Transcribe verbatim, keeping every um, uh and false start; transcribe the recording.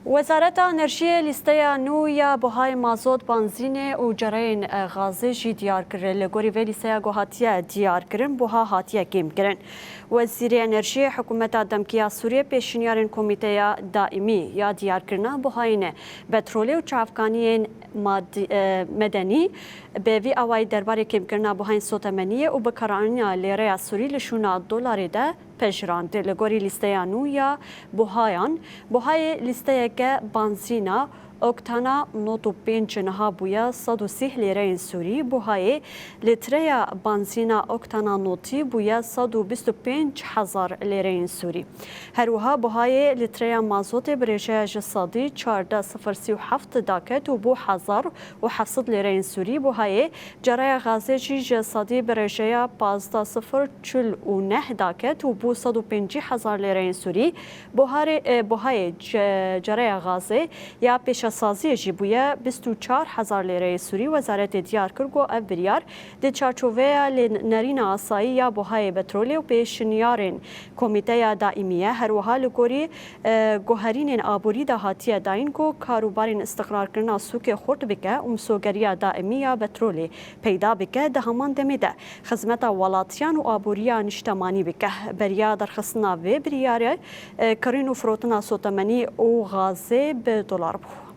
Wezareta Enerjiyê lîsteya nû ya buhayê mazot, banzînê û cereyên, e, gazê jî diyar kir. Li gorî vê lîsteya ku hatiye diyar kirin, buha hatiye kêmkirin. Wezîrê Enerjiyê Hikûmeta Demkî ya Sûriyê pêşniyarên Komîteya Daîmî ya Diyarkirina Buhayên Petrolê û Çavkaniyên Madî-, e, Medenî bi vî awayî derbarê kêmkirina buhayên sotemeniyê û bikaranîna lêreya sûrî li şûna dolarê de pejirand. Li gorî lîsteya nû ya buhayan, buhayê lîsteyeke banzîna oktana nod û pênc niha bûye sed û sî lêreyên sûrî, buhayê lîtreya banzîna oktana notî bûye sed û bîst û pênc hezar lêreyên sûrî. Her wiha buhayê lîtreya mazotê bi rêjeya ji sedî çardeh sifir sî û heft daket û bû hezar û heft sed lêreyên sûrî, buhayê cereya gazê jî ji sedî bi rêjeya pazdeh sifir çil û neh daket û bû sed û pêncî hezar lêreyên sûrî. Buharê, e, buhayê ce-, cereya gazê ya pêşesaziyê jî bûye bîst û çar hezar lêreyê sûrî. Wezaretê diyar kir ku ev biryar di çarçoveya lênerîna asayî ya buhayê petrolê û pêşniyarên Komîteya Daîmî ye. Her wiha li gorî, e, guherînên aborî de hatiye dayîn ku karûbarên îstiqrarkirina sûkê xurt bike û misogeriya daîmî ya petrolê peyda bike, di heman demê de xizmeta welatiyan û aboriya niştemanî bike. Beriya derxistina vê biryarê, e, kirîn û firotina sotemenî û gazê bi dolar bû.